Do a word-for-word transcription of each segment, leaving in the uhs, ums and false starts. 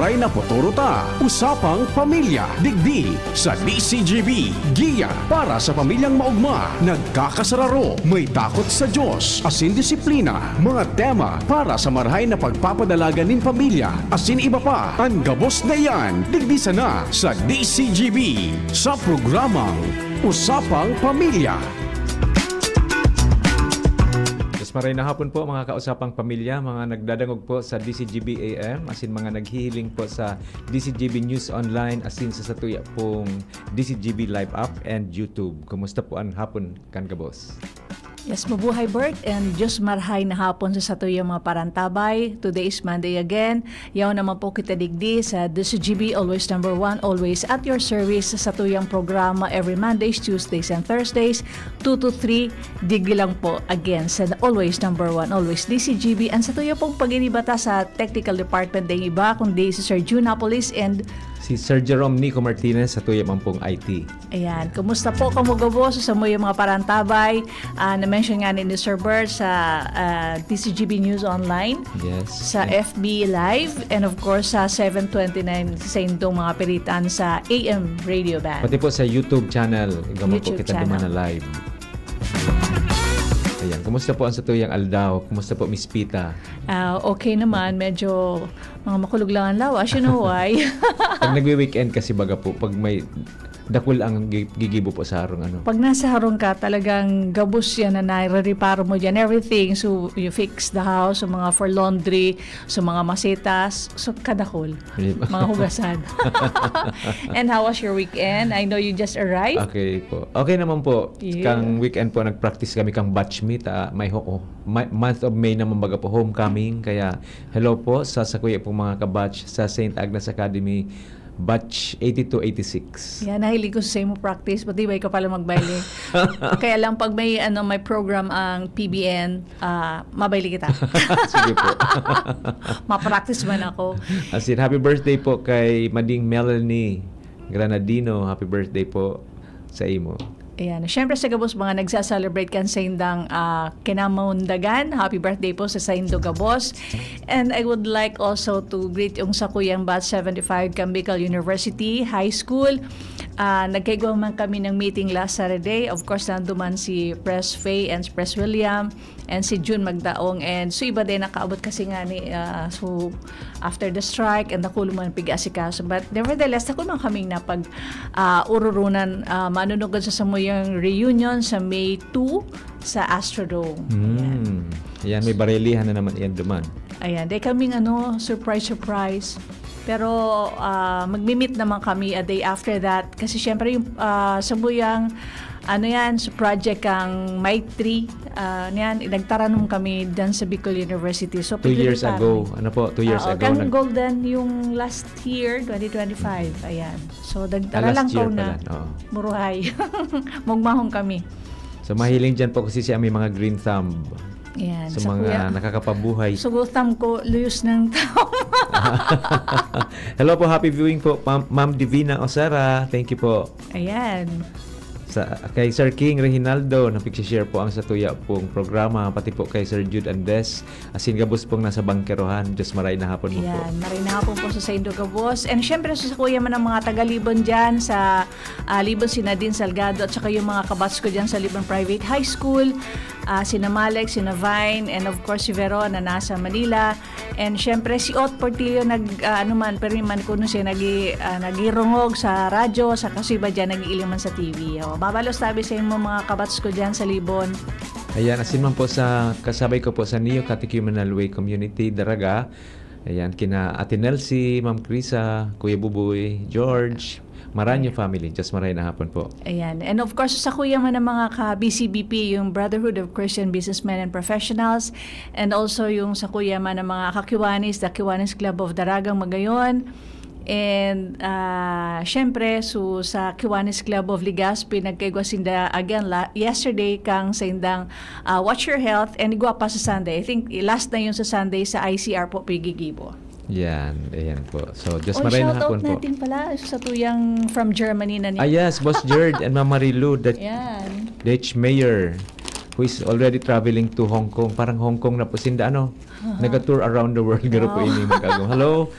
Ay naputuro ta, Usapang Pamilya, digdi sa D C G B, giya para sa pamilyang maugma, nagkakasararo, may takot sa Diyos, asin disiplina, mga tema para sa marahay na pagpapadalagan nin pamilya, asin iba pa. An gabos na iyan, digdi sana sa D C G B, sa programang Usapang Pamilya. Mas maray na hapon po, mga kausapang pamilya, mga nagdadangog po sa D C G B A M, asin mga naghihiling po sa D C G B News Online, asin sa satuya pong D C G B Live App and YouTube. Kumusta po an hapon kan gabos? Yes, mabuhay, Bert, and Diyos marhay na hapon sa satuyang mga parantabay. Today is Monday again. Yaon naman po kita digdi sa D C G B, always number one, always at your service sa satuyang programa every Mondays, Tuesdays, and Thursdays, two to three, digdi lang po again sa always number one, always D C G B. And satuya pong pag-inibata sa technical department na iba, kundi si Sir Jun Napolis and Si Sir Jerome Nico Martinez, satuya man pong I T. Ayan. Kumusta po kamo gabos sa samuyang mga parantabay? Ah, na-mention nga ni Sir Bert sa, ah, D C G B News Online, Yes. sa F B Live, and of course sa seven twenty-nine sa indong mga piritan sa A M Radio Band. Pati po sa YouTube channel, igwa man po YouTube kita duman channel. na live. Ayan, kumusta po ang satuyang aldaw? Kumusta po, Miss Pita? Ah, okay naman, medyo mga makulog lang ang lawas, you know why? Pag nagwe-weekend kasi baga po, pag may dakul ang gi-, gigibo po sa harong, ano. Pag nasa harong ka, talagang gabos yan na nare-reparo mo dyan. Everything. So, you fix the house, so mga for laundry, so mga masetas, so kadakol. Di ba? Mga hugasan. And how was your weekend? I know you just arrived. Okay po. Okay naman po. Yeah. Kang weekend po, nag-practice kami kang batch meet. Ah, may ho-, oh, ma-, month of May naman baga po, homecoming. Kaya, hello po sa sakuya pong mga kabatch sa Saint Agnes Academy, batch eighty-two eighty-six. Yan, nahiling ko sa imo practice, pati ba ikaw pala magbaile? Kaya lang pag may, ano, may program ang P B N, ah, mabaile kita. Sige po. Ma-practice man ako. As in, happy birthday po kay Mading Melanie Granadino. Happy birthday po sa imo. Ayan. Siyempre, sa gabos, mga nagsa-celebrate kan saindang, ah, kinamundagan, happy birthday po sa saindo gabos. And I would like also to greet yung sakuyang batch seventy-five kan Bicol University High School. Ah, nagkaigwa man kami ng meeting last Saturday. Of course, nanduman si Pres Faye and si Pres William. And si June Magdaong, and so iba din nakaabot kasi nga ni, ah, so after the strike, and dakul man pig-asikaso. But nevertheless, dakul man kaming napag, ah, ururunan, ah, manunugod sa samuyang reunion sa May two sa Astrodome. Ayan. Hmm. Ayan, may barelihan na naman yan duman. Ayan, dahil kaming ano, surprise, surprise. Pero, ah, magmi-meet naman kami a day after that. Kasi syempre yung, ah, samuyang ano yan, sa project kang Maitri, ah, ano yan, nagtaranom kami dyan sa Bicol University. So, Two years pigilitaran. ago. Ano po? Two years Oo, ago, kang nag- Golden yung last year, twenty twenty-five. Ayan. So, Ah, nagtara last lang year ko na pala. Oo. Muruhay. Magmahong kami. So, mahiling dyan po kasi siya may mga green thumb. Ayan, Sa sa mga kuya. nakakapabuhay. Sugutam ko, luyos ng tao. Hello po, happy viewing po, Pam-, Ma'am Divina Osara. Thank you po. Ayan. Sa, kay Sir King Reginaldo, napag-share po ang satuya pong programa, pati po kay Sir Jude Andes, asin gabos pong nasa bangkerohan. Diyos maray na hapon mo po. Ayan, maray na hapon po sa saindo gabos. And syempre, sa kuya man ang mga taga-Libon dyan, sa, ah, Libon si Nadine Salgado, at saka yung mga kabats ko dyan sa Libon Private High School, ah, sina Malek, sina Vine, and of course, si Veron na nasa Manila. And syempre, si Ot Portillo, nag, ah, ano man, pero man kuno siya nag-i-, ah, nagirungog sa radyo, sa kasuiba dyan, nag-iiliman sa T V. O, babalos tabi sa imo, mga kabats ko dyan sa Libon. Ayan, asin man po sa kasabay ko po sa Neo Catechumenal Way Community, Daraga. Ayan, kina Ate Nelsie, Ma'am Krisa, Kuya Buboy, George, Maranyo Ayan. family. Just maray na hapon po. Ayan. And of course, sa kuya man ng mga ka-B C B P, yung Brotherhood of Christian Businessmen and Professionals, and also yung sa kuya man ng mga ka-Kiwanis, the Kiwanis Club of Daragang Magayon, and, ah, syempre, so, sa Kiwanis Club of Legazpi, nagkaigwa sinda again la-, yesterday, kang sa indang, ah, Watch Your Health, and igwa pa sa Sunday. I think last na yun sa Sunday sa I C R po, pigigibo. Yan, ayan po. So, just Oy, maray na shout out hapon po. natin pala sa tuyang from Germany na ni- Ah, yes, Boss Jerd and Ma'am Marilu, the Yan. Dutch mayor, who is already traveling to Hong Kong. Parang Hong Kong na po sinda, ano? Aha. Nag-tour around the world, garo po Wow. ini mag-agaw. Hello,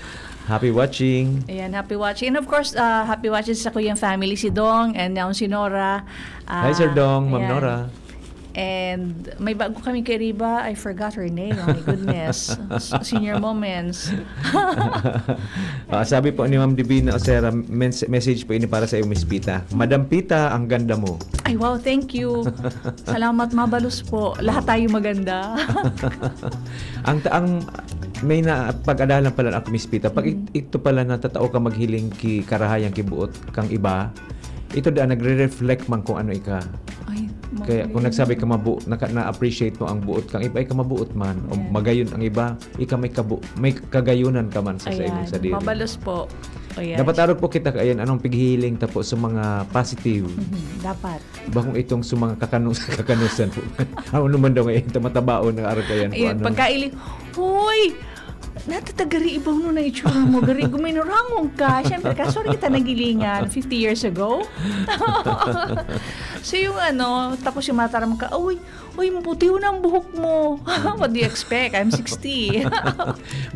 Happy watching. Ayan, happy watching. And of course, uh, happy watching sa kuyang family, si Dong and now si Nora. Hi, Sir Ah, Dong, Ma'am ayan. Nora. And may bago kami kay Riba. I forgot her name. Oh my goodness. S- Senior moments. Ah, sabi po ni Ma'am Divina Osera, mens- message po ini para sa iyo, Miss Pita. Madam Pita, ang ganda mo. Ay, wow, thank you. Salamat, mabalos po. Lahat tayo maganda. Ang ta- ang may na pag-adalan pala ako, Miss Pita. Pag it- ito pala natatao ka maghiling ki karahayang kibuot kang iba, ito da nagre-reflect man kung ano ika. Ay, Kaya kung nagsabi ka mabu naka, na-appreciate mo ang buot kang iba, ika mabuot man o Ayan. magayon ang iba, ika may kabu may kagayunan ka man sa, sa imong Ayan, sadiri. Mabalos po. Ayan. Dapat arog po kita ayan anong pighihiling ta po sa mga positive. Mhm, dapat. Bakong itong sa mga kakanu kakanusan po. Ano naman daw ngayon, matabaon na arog ayan po. Ayun, Ano? Pagkaili, hoy! Natatagari ibaw no na itsura mo, gari guminurangon ka. Siyempre, kaso kita nagilingan fifty years ago. So yung ano, tapos yung mataram ka, uy, uy, maputi na ang buhok mo. What do you expect? I'm sixty.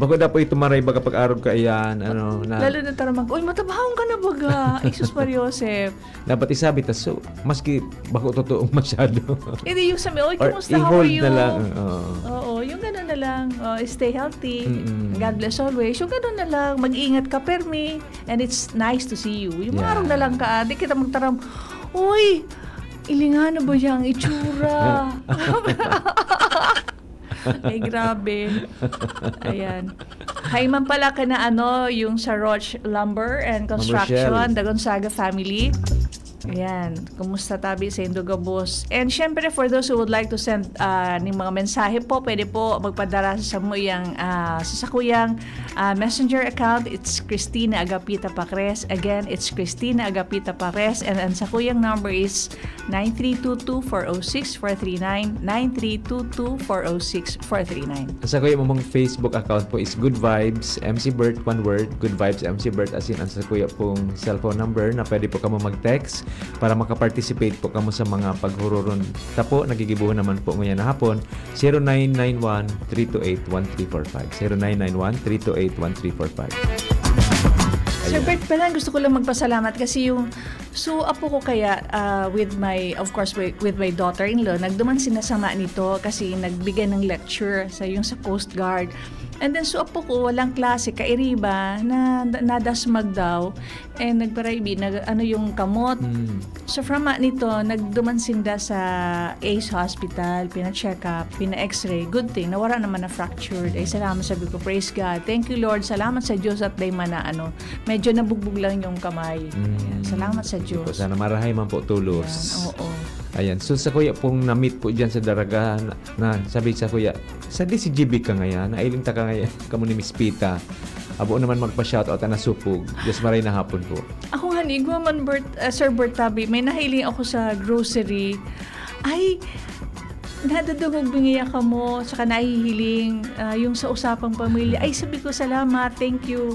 Bako dapat ito maray baga pag-arog ka ayan, ano, na, Lalo na taramang, uy, matabahon ka na baga. Ay, sus Mariosep. Dapat isabi ta, so, maski bako totoong masyado. Hindi, yung sabi, oy, Or kumusta? How are i-hold you? Na lang. Oo. Oo, yung gano'n na lang. Oh, stay healthy. Mm-mm. God bless always. Yung gano'n na lang. Mag-ingat ka, permi. And it's nice to see you. Yung Yeah. Maarong na lang ka, ah. Di kita magtaram, uy, ilingan na ba yung itsura? Ay, grabe. Ayan. Hi man pala ka na ano, yung sa Roche Lumber and Ma'am Construction, Rochelle. the Gonzaga family. Ayan, kumusta tabi sa Indogabos? And syempre, for those who would like to send uh, ng mga mensahe po, pwede po magpadara sa samuyang uh, sa sakuyang uh, messenger account. It's Christina Agapita Pacres. Again, it's Christina Agapita Pacres. And ang sakuyang number is nine three two two four oh six four three nine, nine three two two four oh six four three nine. Sa kuya mong Facebook account po is Good Vibes M C Bert, one word, Good Vibes M C Bert, as in ang sa kuya pong cellphone number na pwede po kamo mag-text para makaparticipate po kamo sa mga paghururon. Tapo, nagigibuhon naman po ngayon na hapon, zero nine nine one three two eight one three four five. Zero nine nine one three two eight one three four five. Sir Bert, pala gusto ko lang magpasalamat kasi yung so apo ko kaya uh, with my, of course, with, with my daughter-in-law, nagduman sinasama nito kasi nagbigay ng lecture sa yung sa Coast Guard. And then, so apo ko, walang klase, kairiba, na nadasmag daw, and nagparaibi, nag, ano yung kamot. Mm. So from nito, nagduman sinda sa Ace Hospital, pina-check up, pina-x-ray. Good thing, nawara naman na fractured. Ay, salamat, sabi ko, praise God. Thank you, Lord. Salamat sa Diyos at day man na ano, medyo nabugbog lang yung kamay. Mm. Ayan, salamat sa Sige po, Diyos. Sana marahay man po tulos. Ayan, oo. Ayan. So sa kuya pong na-meet po dyan sa Daraga, na, na sabi sa kuya, sa D C G B ka ngayon, nailing ta ka ngayon, kamo ni Miss Pita. Abo naman magpa-shoutout na supog. Just maray na hapon po. Ako nga ni Igwa man, Bert, uh, Sir Bert Tabi, may nahiling ako sa grocery. Ay, nadadungog bingiya ka mo, saka nahihiling ah, yung sa usapang pamilya. Ay, sabi ko, salamat, thank you.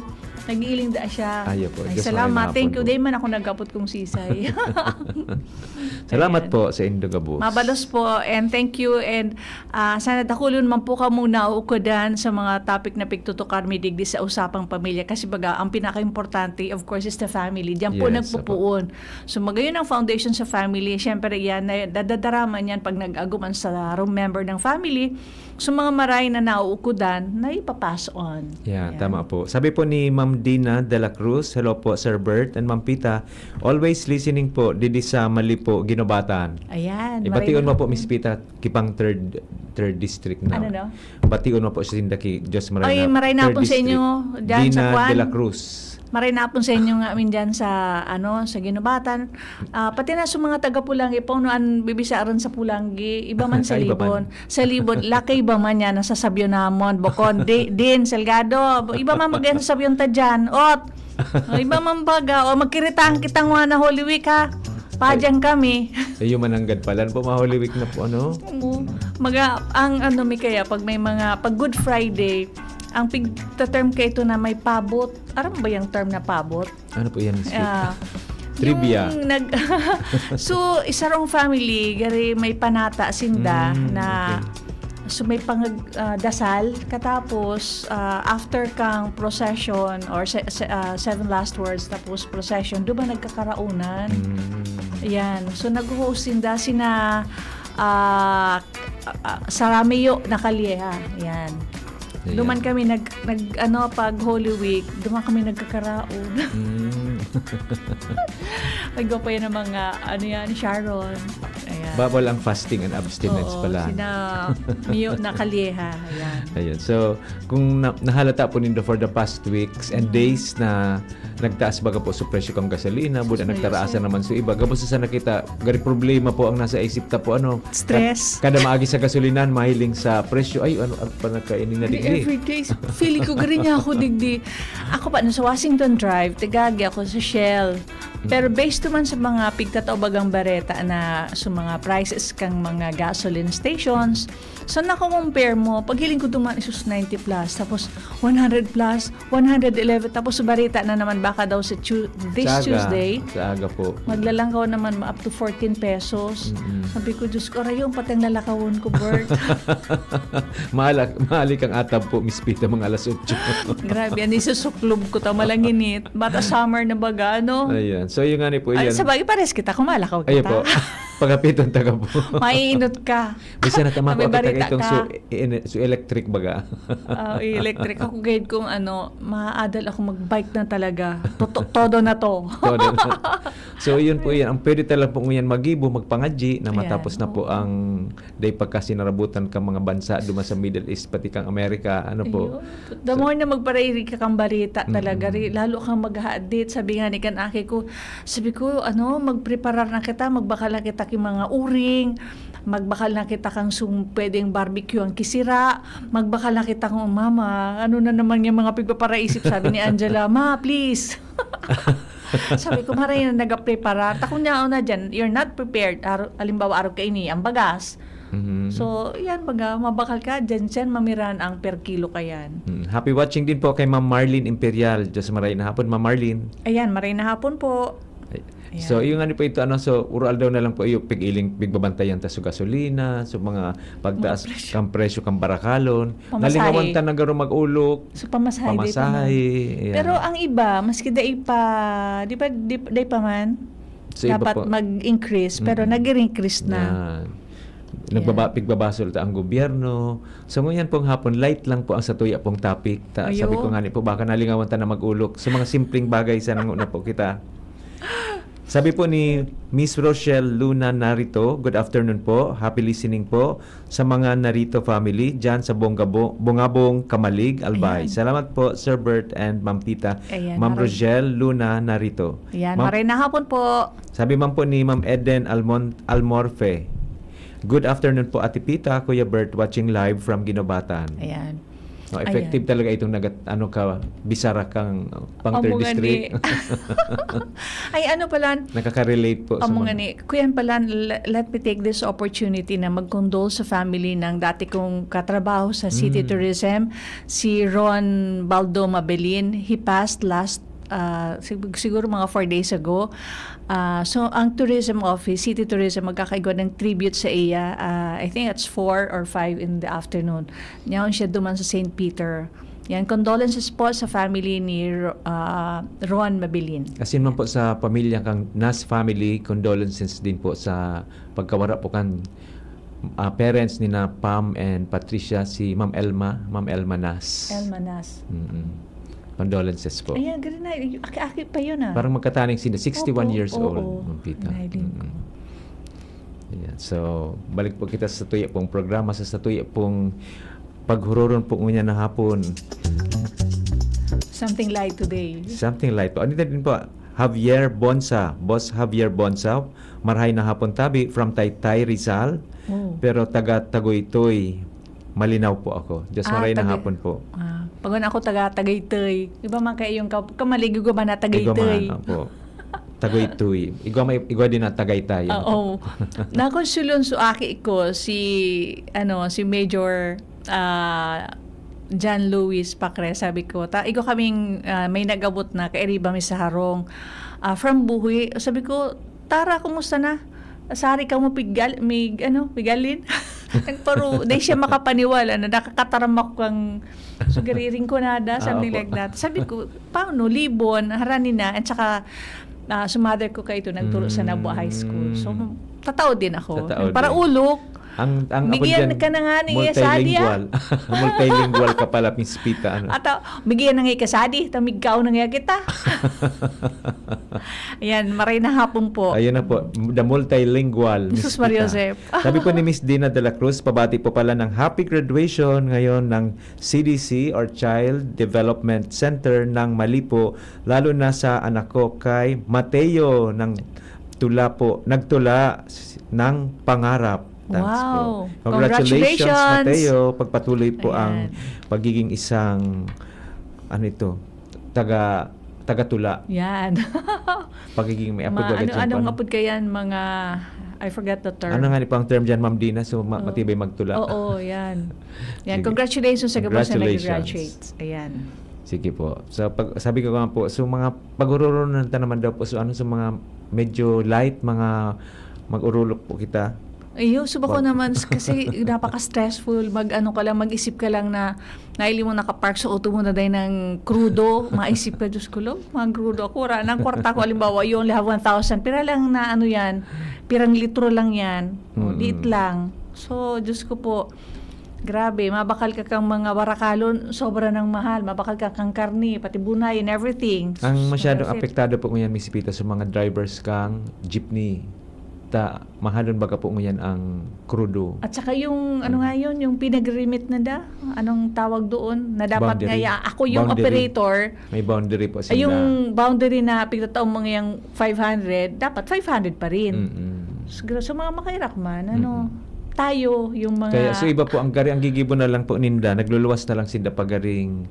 Nag-iiling da siya. Ayo po. Ay, Just salamat, maray na thank hapon you. Po. Dahil man ako nagkapot kong sisay. Salamat Ayan. Po sa Indogabos. Mabalos po, and thank you, and ah, sana dakulon man po ka muna ukudan sa mga topic na pigtutukar mi digdi sa usapang pamilya. Kasi baga, ang pinaka-importante, of course, is the family. Diyan po Yes, nagpupuon. So, magayon ang foundation sa family. Siyempre, yan, na- nadadarama niyan pag nag-aguman sa room member ng family. So, mga maray na nauukudan, na ipapass on. Yeah, Yan. Tama po. Sabi po ni Ma'am Dina de la Cruz, "Hello po, Sir Bert and Ma'am Pita. Always listening po, didi sa Malipo, Ginobatan." Ayan. Ibation maray mo na- po, Miss Pita, Kipang third, third district na. Ano, no? Bation mo po si Sinda ki Diyos Maray Ay, na maray na third po sa inyo, district. dyan sa Dina Kwan. De la Cruz. Maray na po sa inyo nga amin dyan sa, ano, sa Ginobatan. Ah, pati na sa mga taga Pulanggi, pauno an bibisaran sa Pulanggi, iba man sa Ay, iba Libon. man. Sa Libon, laki iba man yan, nasa Sabyon namon, Bokon, di, Din, Salgado, iba man mag sa Sabyon ta dyan, ot, o, iba man baga, o magkiritahan kitang mga na Holy Week, ha? Padyang kami. Eh, yung mananggad pala po, ma-Holy Week na po, ano? Oo. Maga, ang ano mi kaya, pag may mga, pag Good Friday, ang pigta-term ka ito na may pabot. Aram ba yung term na pabot? Ano po yan, Miss Pita? Ah, Trivia. Yung nag so, isa rong family, gari may panata sinda Mm, na okay. So, may pangag-, ah, dasal, katapos, ah, after kang procession or se-, se-, ah, seven last words, tapos procession, duman nagkakaraunan. Mm. Yan. So, nag-host sinda sina, ah, ah, Saramiyo na Kalyeha. Yan. Ayan. Duman kami nag-, nag-, ano, pag Holy Week, duman kami nagkakaraon. Mm. Nagwa pa yan ng mga, ano yan, Sharon. Ayan. Bawal ang fasting and abstinence Oo, pala. Sina Mio na Kalyeha. Ayan. Ayun. So, kung na-, nahalata po nindo for the past weeks and Mm. days na nagtaas baga po sa presyo kang gasolina, buda Sa nagtaraasan presyo. naman sa iba. Gabos sa nakita, gari problema po ang nasa isip ta po, ano? Stress. Ka-, kada maagi sa gasolinan, mahiling sa presyo. Ay, ano, ano pa nagkainin na Di digdi? Every day, feeling ko, gari niya ako digdi. Ako pa, nasa Washington Drive, tigagi ako sa Shell. Pero Mm. based naman sa mga pigtatao bagang bareta na sa mga prices kang mga gasoline stations, so, nako-compare mo, paghiling ko duman, isus, ninety plus, tapos one hundred plus, one hundred eleven, tapos barita na naman baka daw sa Tu-, this Sa aga. Tuesday, Sa aga po. maglalangkaw naman up to fourteen pesos. Mm-mm. Sabi ko, "Diyos ko, aray, yung pateng lalakawon ko, Bert." Maala-, maali kang atab po, Miss Pita, mga alas otso. Grabe, yan, isusuklob ko, ta malanginit. Bata summer na baga, ano? Ayan. So, yung nga ni po Ay, yan. Sa bagay, pares kita, kung malakaw Ayan kita. po. Paghapiton taga po. Mainot ka. Bisa na tama May ko, kita barita itong ka. su-, ine-, su-, electric baga. Ah, electric. Ako, gayud kung ano, maadal ako mag-bike na talaga. Toto-, todo na to. Todo na. So, yun po yan. Ang pwede talaga po ngayon magibo, magpangadyi na Ayan, matapos na po oo. ang day pagkasinarabutan kang mga bansa duman sa Middle East, pati kang Amerika. Ano po? Ayun. The So more na magparairi ka kang barita talaga, Mm-mm. ri-, lalo kang maghahadit. Sabi nga ni kan aki ko, sabi ko, ano, "Magpreparar na kita, magbakal na kita ki mga uring, magbakal na kita kang sung-, pwedeng barbecue ang kisira, magbakal na kita kung mama, ano na naman yung mga pigpaparaisip?" Sabi ni Angela, "Ma, please." Sabi ko, "Maray na nagapreparar." Ta kung yaon na dyan, you're not prepared. Aro-, halimbawa, arog kaini, ang bagas. Mhm. So, yan, baga, mabakal ka, dyan, dyan, mamiran ang per kilo ka yan. Mm. Happy watching din po kay Ma'am Marlene Imperial. Diyos maray na hapon, Ma'am Marlene. Ayan, maray na hapon po. Ay, Ayan. so, yung ano po ito, ano, so, uro-aldaw na lang po, yung pig-iling, pigbabantayan ta sa gasolina, sa mga pagtaas Mga presyo. kang presyo, kang barakalon. Pamasahe. Nalingawan ta na garo mag-ulok. So, pamasahe, di pa man. Pamasahe, ayan. Pero ang iba, maski dai pa, di ba, di, dai pa man? Sa iba Dapat po. mag-increase, pero Mm. nag-increase na. Yan. Nagbaba-, Yan. pigbabasol ta ang gobyerno. So, ngunyan pong hapon, light lang po ang satuya pong topic. Ta-, Ayo. sabi ko nga ni po, baka nalingawan ta na mag-ulok. So, mga simpleng bagay, sana nguna po kita. Sabi po ni Miss Rochelle Luna Narito, "Good afternoon po. Happy listening po sa mga Narito family dyan sa Bongabo-, Bongabong, Kamalig, Albay." Ayan. Salamat po, Sir Bert and Ma'am Tita. Ayan, Ma'am maray- Rochelle Luna Narito. Ayan, Ma'am maray na hapon po. Sabi man po ni Ma'am Eden Almon-, Almorfe, "Good afternoon po, Ate Pita, Kuya Bert, watching live from Guinobatan." Ayan. No, effective Ayan. talaga itong nagat-, ano ka, bisara kang, uh, pang Amo third nga district. ni. Ay, ano pala, Nakaka-relate po sa amo nga mga ni. Kuya pala, le-, let me take this opportunity na mag-condole sa family ng dati kong katrabaho sa City Mm. Tourism, si Ron Baldo Mabelin. He passed last, uh, sig-, siguro mga four days ago. Uh, so, ang tourism office, City Tourism, magkakaigwa ng tribute sa iya. Uh, I think it's four or five in the afternoon. Yaon siya duman sa Saint Peter. Yan, condolences po sa family ni Ro-, ah, Ron Mabilin. Asin man po sa pamilya kang Nas family, condolences din po sa pagkawara po kan, ah, parents ni na Pam and Patricia, si Ma'am Elma, Ma'am Elma Nas. Elma Nas. Mm-mm. Condolences po. Ayan, ganun na. Aki-aki pa yun, ah. Parang magkataning sila, sixty-one Opo, years oo. old, Ma'am Pita. Nailing ko. Mm-mm. Ayan. So, balik po kita sa tuya pong programa, sa, sa tuya pong paghuroron po ngunyan na hapon. Something light today. Something light po. Ano din po? Javier Bonsa. Boss Javier Bonsa, marahay na hapon tabi from Taytay, Rizal. Oh. Pero taga Tagoytoy, Malinaw po ako. Just Ah, maray na taga-, hapon po. ah, pag ako taga Tagaytay. Di ba man kayo yung ka-, kamaligo ko ba na Igwa Tagaytay? man, opo. Tagoytoy. Igwa may, igwa din na Tagaytay, ano po. Oo. Nakonsulon so aki ko, si, ano, si Major, ah, John Luis Pacre, sabi ko, ta, igwa kaming, ah, may nag-abot na, kairiba mi sa harong. Ah, from Buhi. Sabi ko, "Tara, kumusta na? Sari ka mo pigal-, mig-, ano, pigalin?" Nagparu-, di siya makapaniwala na nakakataram ako kang, so, gariring ko nada, something Opo. like that. Sabi ko, "Paano? Libon, harani na." At saka, ah, sumother ko kaito, nagturo sa Nabua High School. So, Mm. tatao din ako. Tatao din. Paraulok, Ang, ang ako Bigyan dyan, ka na nga ni Esadia. multilingual. Multilingual ka pala, Miss Pita. Ano? At, ah, bigyan na nga ikasadi, tamig kao na nga kita. Ayan, maray na hapon po. Ayun na po, the multilingual, Miss Jesus Maria Pita. Joseph. Sabi po ni Miss Dina de la Cruz, pabati po pala ng happy graduation ngayon ng C D C or Child Development Center ng Malipo, lalo na sa anak ko kay Mateo ng tula po, nagtula s- ng pangarap. Thanks Wow. po. Congratulations, Congratulations. Mateo. Pagpatuloy po ang Ayan. pagiging isang, ano ito, taga tagatula. Yan. Pagiging may apod Ma-, agad ano, dyan po, anong ano? Apod ka yan? Mga, I forgot the term. Ano nga ni po ang term dyan, Ma'am Dina? So, ma- Oo. matibay magtula. Oo, yan. Yan, Sige. Congratulations sa gabos na Congratulations. nag-graduate. Ayan. Sige po. So, pag, sabi ko nga po, so mga pag-ururunan ta naman daw po, so ano sa mga medyo light, mga mag-urulok po kita? Ayun, subok ko Wag. naman s-, kasi napaka-stressful. Mag-ano ka lang, mag-isip ka lang na naili mo nakapark sa auto mo na dahil ng krudo. Maisip ka, "Diyos ko, Lord, mga krudo ako. Wala nang kwarta ko." Halimbawa, you only have one thousand. Pira lang na ano yan? Pirang litro lang yan? O, Mm. liit lang. So, Diyos ko po, grabe, mabakal ka kang mga warakalon, sobra ng mahal. Mabakal ka kang karni, pati bunay and everything. Ang So, masyadong that's it. Apektado po ngayon, Miss Pita, sa mga drivers kang jeepney. Ta, mahadon baga po ngayon ang krudo. At saka yung, ano Mm. nga yun, yung pinag-remit na da? Anong tawag doon? Na dapat Boundary. nga, ya, ako yung Boundary. Operator, May boundary po sila. ay, yung boundary na pigtataong mga yung five hundred, dapat five hundred pa rin. Mm-mm. Siguro sa mga makairak man, ano, Mm-mm. tayo, yung mga Kaya, so, iba po, ang gari, ang gigibo na lang po ninda, nagluluwas na lang sinda pagaring.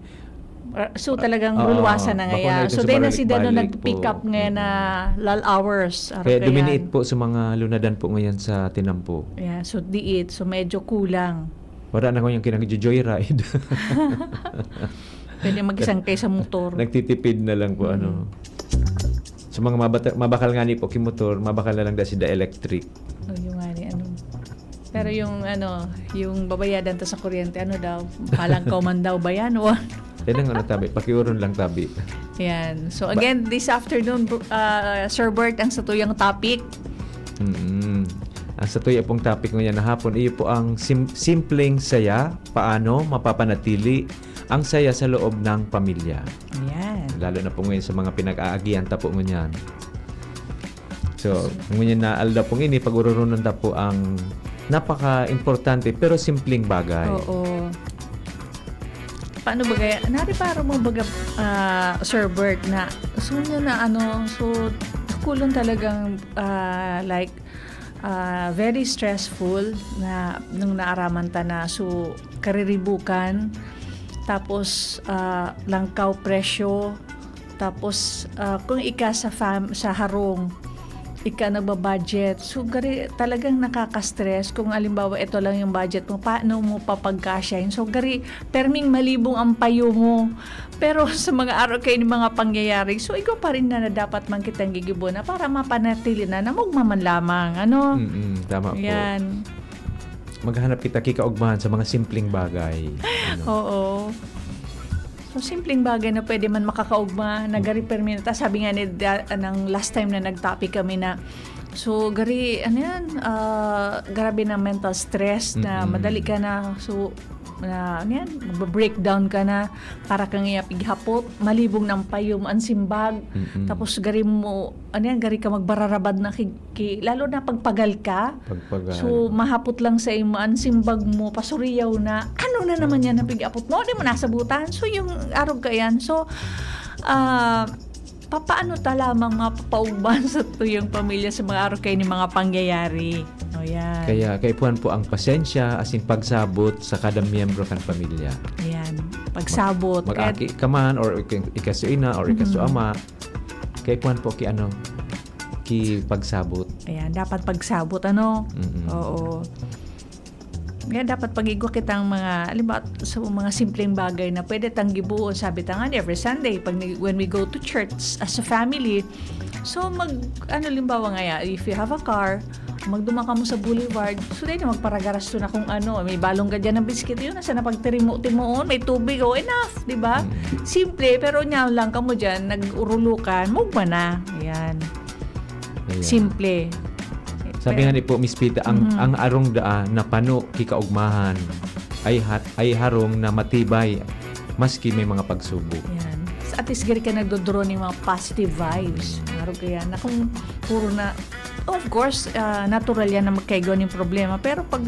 Ah, so, talagang Oo, luluwasan na bako na ngayon. ito So, sa dahil na balik-balik sila doon po. nag-pick up ngayon na Mm-mm. lal hours. Araw Kaya kaya. Duminiit po sa mga lunadan po ngayon sa Tinampo. Yeah, so diit. So, medyo kulang. Wala na ko yung kinag-joyride. Pwede mag-isangkay sa motor. Nagtitipid na lang po, Mm. ano. So, mga mabata-, mabakal nga ni po kimotor, mabakal na lang dahil si the electric. Oh, yung nga ni ano. Pero yung ano, yung babayadan ta sa kuryente, ano daw, palangkaw man daw ba yan? O, Yan ang ano, tabi. Pakiuron lang, tabi. yan. So Ba- again, this afternoon, bro-, ah, Sir Bert, ang satuyang topic. Mm. Ang satuya pong topic ngayon na hapon, iyo po ang sim-, simpleng saya, paano mapapanatili ang saya sa loob ng pamilya. Yan. Lalo na po ngayon sa mga pinag-aagihan ta po ngunyan. So, ngunyan na aldaw pong ini, pag-ururunan ta po ang napaka-importante pero simpleng bagay. Oo. Paano ba kaya? Nariparo mo baga, ah, Sir Bert, na so yun na ano, so kulon talagang, ah, like, ah, very stressful na nung naaraman ta na so kariribukan, tapos, ah, langkaw presyo, tapos, ah, kung ika sa fam-, sa harong, ika nagbabudget. So, gari, talagang nakaka-stress kung alimbawa, ito lang yung budget mo, paano mo papagkasyahin? So, gari, perming malibong ang payo mo. Pero sa mga araw kayo ng mga pangyayari, so, ikaw pa rin na, na dapat man kitang gigibo na para mapanatili na, na magmaman lamang, ano? Mm-mm, tama po. Yan. Maghanap kita kikaugmahan sa mga simpleng bagay. Ano? Oo. So, simpleng bagay na pwede man makakaugma, nagari perminta. Sabi nga ni da-, ng last time na nag-topic kami na, so, gari, ano yan, ah, grabe na mental stress na Mm-mm. madali ka na, so, na, ano yan, magba-breakdown ka na, para kang iya pighapot, malibong ng payom, ang simbag. Mm-mm. Tapos, gari mo, ano yan, gari ka magbararabad na ki-, ki-, lalo na pagpagal ka. Pagpagal. So, mahapot lang sa imo, ang simbag mo, pasuriyaw na, ano na naman yan, napig-apot mo, di mo nasabutan. So, yung arog ka yan. So, ah, papaano ta lamang mapapaugman sa tuyang pamilya sa mga arog kayo ni mga pangyayari? O, yan. Kaya kaipuhan po ang pasensya, as in pagsabot sa kada miyembro kan pamilya. Ayan. Pagsabot. Mag-aki ka man, or ika-, ikasuina, or Mhm. ikasuama, kaipuhan po ki ano, ki pagsabot. Ayan, dapat pagsabot, ano? Mm-mm. Oo. Kaya dapat pag-igwa kitang mga, halimbawa, sa mga simpleng bagay na pwede tang gibuon, sabi ta nga, every Sunday, pag nag-, when we go to church as a family, so mag, ano, halimbawa nga, if you have a car, Magduman kamo sa boulevard, so dai na magparagaras to na kung ano, may balong ka dyan ng biscuit, yun, nasa na pagtirimo-timoon, may tubig, oh, enough, di ba? Mm. Simple, pero nyaw lang kamo dyan, nag-urulukan, mugma na. Ayan. Ayan. Simple. Sabi nga ni po, Miss Pita, ang, Mhm. ang arong daa na pano kikaugmahan ay, hat, ay harong na matibay maski may mga pagsubok. Yan. At least, gari ka nagdodraw ng mga positive vibes. Araw kaya na kung puro na, of course, ah, natural yan na magkaigwa ng problema. Pero pag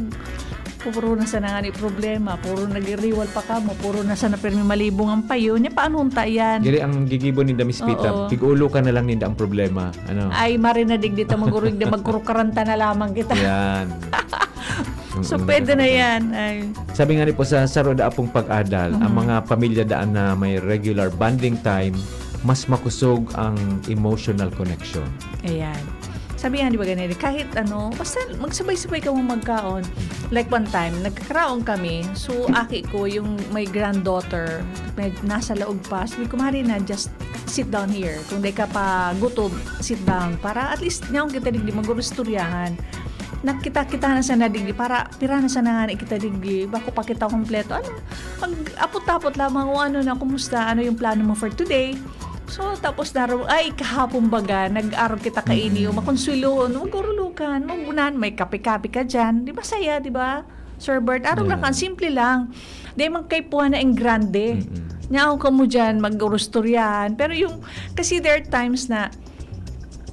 puro na sana nga ni problema, puro nagiriwal pa kamo, puro na sana pirmi malibong ang payo, niya paano unta yan? Giri ang gigibo ni Miss Pita, Oo. tig-ulo ka na lang ninda ang problema. Ano? Ay, mari na digdi ta magurog na magkurukaranta na lamang kita. Yan. So, Mm, pwede na mm. Yan. Ay. Sabi nga ni po sa saro da pong pag-adal, ang Mhm. mga pamilya daan na may regular bonding time, mas makusog ang emotional connection. Ayan. Sabi nga, di ba, ganito, kahit ano, basta magsabay-sabay ka mong magkaon. Like one time, nagkakaraon kami. So, aki ko, yung my granddaughter, may, nasa laog pa. Sabi ko, "Mari na, just sit down here. Kung di ka pa gutom, sit down." Para at least, nyaon kita digdi, mag-uristoryahan. Nakita-kita na sana digdi, para pira na sana nga na kita digdi, bako pa kita kompleto. Ano, mag-apot-apot lamang kung ano na, kumusta, ano yung plano mo for today. So, tapos naro, ay, kahapon baga, nag-arog kita kaini, Mm. o makonsuelohon, magurulukan, magunan, may kape-kape ka dyan. Di ba saya, di ba? Sir Bert, arog lang Yeah. kan, simple lang. Di man kay puha na ing grande. Mm-mm. Nyaon ka mo dyan, mag-urustoryahan. Pero yung, kasi there are times na,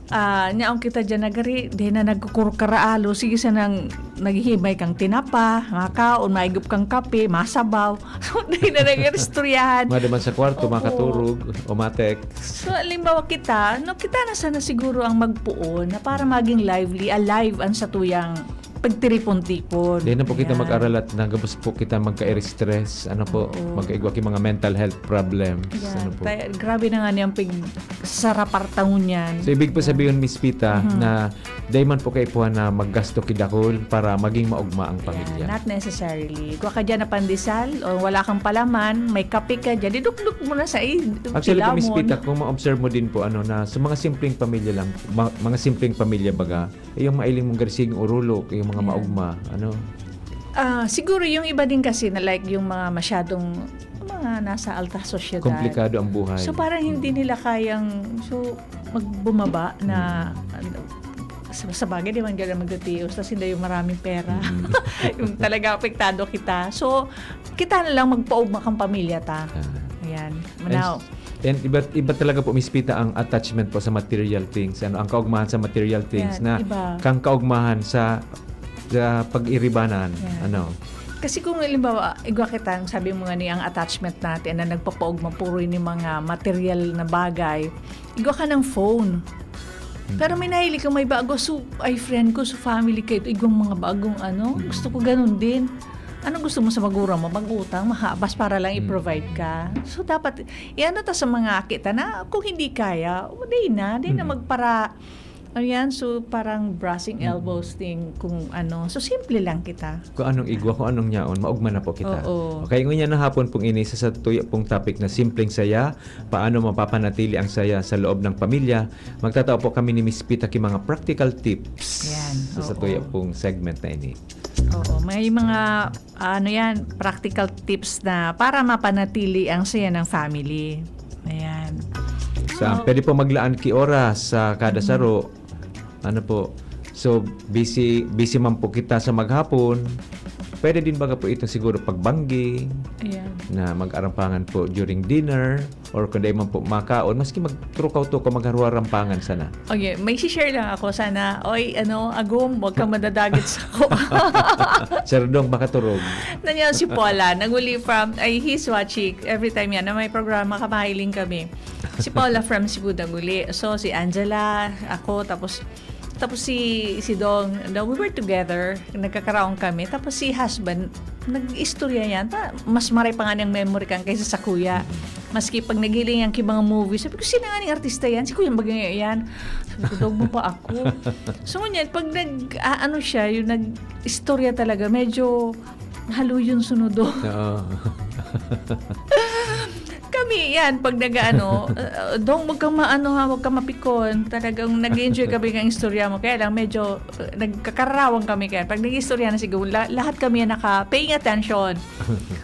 ah, nyaon kita dyan nagari, di na nagkukurkaraalo, sige sa nang naghihimay kang tinapa, makaon, maigop kang kape, masabaw. So, di na nag-istoryahan. Madaman sa kwarto, Opo. Makaturog, o ma-text. So, halimbawa kita, no, kita na sana siguro ang magpuon na para maging lively, alive ang satuyang pagtiripon-tipon. Di na po kita Ayan. mag-aral at nagabos po kita magka-stress. Ano po, Oo. magkaigwa ki mga mental health problems. Yan. Ano po. Tayo, grabe na nga niyang pig sarapartangon yan. So, ibig po sabihin, Miss Pita, Mhm. na dai man po kaipuhan na maggasto kidakol para maging maugma ang pamilya. Yeah, not necessarily. Kung ka dyan na pandesal, o wala kang palaman, may kape ka dyan, didukduk mo na sa i- Actually po, Miss pilamon. Pita, kung ma-observe mo din po, ano, na sa mga simpleng pamilya lang, ma- mga simpleng pamilya baga, eh, yung mailing mong garsing urulok, yung mga Yeah. maugma, ano, Ah, siguro yung iba din kasi na like yung mga masyadong, mga nasa alta sosyedad. Komplikado ang buhay. So parang hindi nila kayang, so, magbumaba na, Mm. ano, sa, sa bagay, di man gano'n magtitios, tas hindi yung maraming pera. Mm. Yung talaga apektado kita. So, kita na lang magpaugma kang pamilya ta. Ah. Ayan. And, Now, and iba, iba talaga po, Miss Pita, ang attachment po sa material things. Ano, ang kaugmahan sa material things Yan, na iba. kang kaugmahan sa, sa pag-iribanan. Yan. Ano? Kasi kung halimbawa, igwa kita, ang sabi mo nga ni, ang attachment natin na nagpapaugma puro ni mga material na bagay, igwa ka ng phone. Mm. Pero may nahilig ka, may bago, so, ay friend ko, so family kayo, igwang mga bagong ano, Mm. gusto ko ganun din. Ano gusto mo sa magura mo? Mag-utang, mahabas para lang Mm. i-provide ka. So, dapat, iano ta sa mga kita na kung hindi kaya, o, di na, di na Mm. magpara, ano yan, so parang brushing Mm. elbows thing, kung ano. So, simple lang kita. Kung anong igwa, kung anong yaon, maugma na po kita. Oo. Okay, ngunyan na hapon pong ini sa, sa tuyo pong topic na simpleng saya, paano mapapanatili ang saya sa loob ng pamilya, magtatao po kami ni Miss Pita ki mga practical tips Yan, sa, sa oo. tuyo pong segment na ini. Oo, may mga, ano yan, practical tips na para mapanatili ang saya ng family. Ayan. Sa, Oo. Pwede po maglaan ki oras sa kada Mhm. saro. Ano po? So, busy, busy man po kita sa maghapon. Pwede din baga po itong siguro pagbanggi Ayan. na mag-arampangan po during dinner or kung di man po makaon, maski magtrukaw-tukaw, magharwa-rampangan sana. Okay, may share lang ako sana. Oy, ano, Agum, huwag kang madadagit sa ko. Sir Dong, makaturog. Nanyan si Paula, naguli from, ay, he's watching. Every time yan, na may programa, kamahiling kami. Si Paula from Cebu, naguli. So, si Angela, ako, tapos, tapos si, si Dong, no, we were together, nagkakaraon kami. Tapos si husband, nag-istorya yan. Ta, mas maray pa nga niyang memory kan kaysa sa kuya. Maski pag naghiling yan ki mga movie, sabi ko, "Sino nga ning artista yan? Si Kuya Bagay yan." Sabi ko, "Dog mo pa ako." So, ngunyan, pag nag, ah, ano siya, yung nag-istorya talaga, medyo haluyon sunudo. Oo. Kag Kami, yan, pag nag-aano, uh, Dong, wag kang maano ha, wag kang mapikon. Talagang nag-enjoy kami ng istorya mo. Kaya lang, medyo uh, nagkakararawang kami. Kaya pag nag-istorya na siguro, la- lahat kami yan naka-paying attention.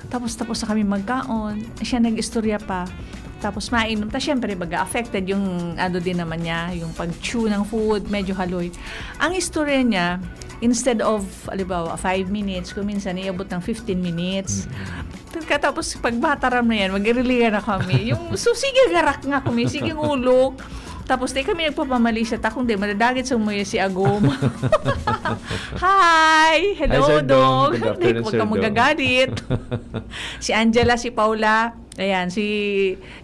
Tapos, tapos na kami magkaon. Siya nag-istorya pa. Tapos mainom. Tapos syempre, baga affected yung ano din naman niya, yung pag-chew ng food, medyo haloy. Ang istorya niya, instead of, halimbawa, five minutes, kung minsan iabot ng fifteen minutes. Katapos, pag mataram na yan, mag-irili na kami. Yung, so, sige, garak nga kami, sige, ulok. Tapos, di kami nagpapamali siya, takong di, madadagit sa umuya si Agom. Hi! Hello, Hi, Sir Dong. Dong. Good afternoon, Huwag Sir kang Dong. magagalit. Si Angela, si Paula, ayan, si,